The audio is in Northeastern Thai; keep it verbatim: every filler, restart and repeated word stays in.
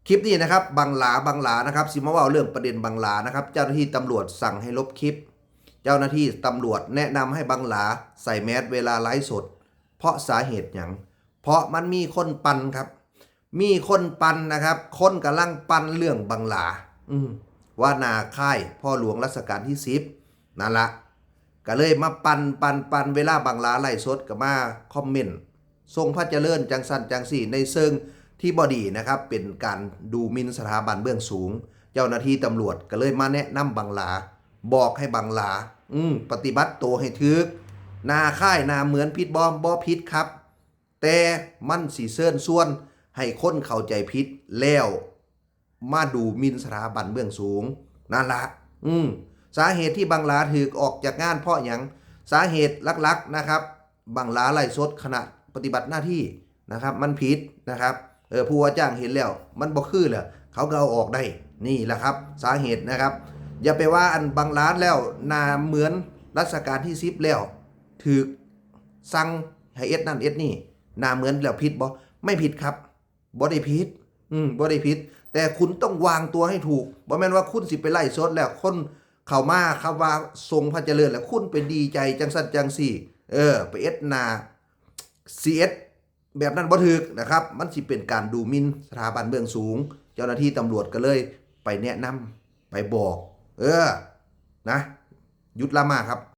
คลิปนี้นะครับ บังหลา บังหลานะครับ สิมาเว้าเรื่องประเด็นบังหลานะครับ เจ้าหน้าที่ตำรวจสั่งให้ลบคลิป เจ้าหน้าที่ตำรวจแนะนำให้บังหลาใส่แมสเวลาไลฟ์สด เพราะสาเหตุหยัง เพราะมันมีคนปั่นครับ มีคนปั่นนะครับ คนกำลังปั่นเรื่องบังหลา อืม ว่าหน้าคล้ายพ่อหลวงรัชกาลที่สิบ นั่นละ ก็เลยมาปั่นปั่นปั่น เวลาบังหลาไลฟ์สดก็มาคอมเมนต์ส่งพระเจริญจังซั่นจังซี่ ในเชิงที่บ่ดีนะครับ เป็นการดูหมิ่นสถาบันเบื้องสูง เจ้าหน้าที่ตำรวจก็เลยมาแนะนำบังหลา บอกให้บังหลา อืม ปฏิบัติตัวให้ถืก หน้าคล้ายหน้าเหมือนผิดบ่ บ่ผิดครับ แต่มันสิเชิญชวนให้คนเข้าใจผิด แล้วมาดูหมิ่นสถาบันเบื้องสูง นั่นละ อืม สาเหตุที่บังหลาถืกออกจากงานเพราะหยัง สาเหตุหลักๆนะครับ บังหลาไลฟ์สดขณะปฏิบัติหน้าที่นะครับ มันผิดนะครับ เออ ผู้ว่าจ้างเห็นแล้ว มันบ่คือแล้ว เขาก็เอาออกได้ นี่แหละครับ สาเหตุนะครับ อย่าไปว่าอันบังหลาแล้วหน้าเหมือนรัชกาลที่สิบแล้ว ถืกสั่งให้เอ็ดนั่นเอ็ดนี่ หน้าเหมือนแล้วผิดบ่ ไม่ผิดครับ บ่ได้ผิด อืม บ่ได้ผิด แต่คุณต้องวางตัวให้ถูก บ่แม่นว่าคุณสิไปไลฟ์สดแล้วคนเข้ามาครับว่าส่งพระเจริญแล้วคุณไปดีใจจังซั่นจังซี่ เออ ไปเอ็ดหน้า สิเอ็ด แบบนั้นบ่ถืกนะครับ มันสิเป็นการดูหมิ่นสถาบันเบื้องสูง เจ้าหน้าที่ตำรวจก็เลยไปแนะนำ ไปบอก เออ นะ หยุดดราม่าครับ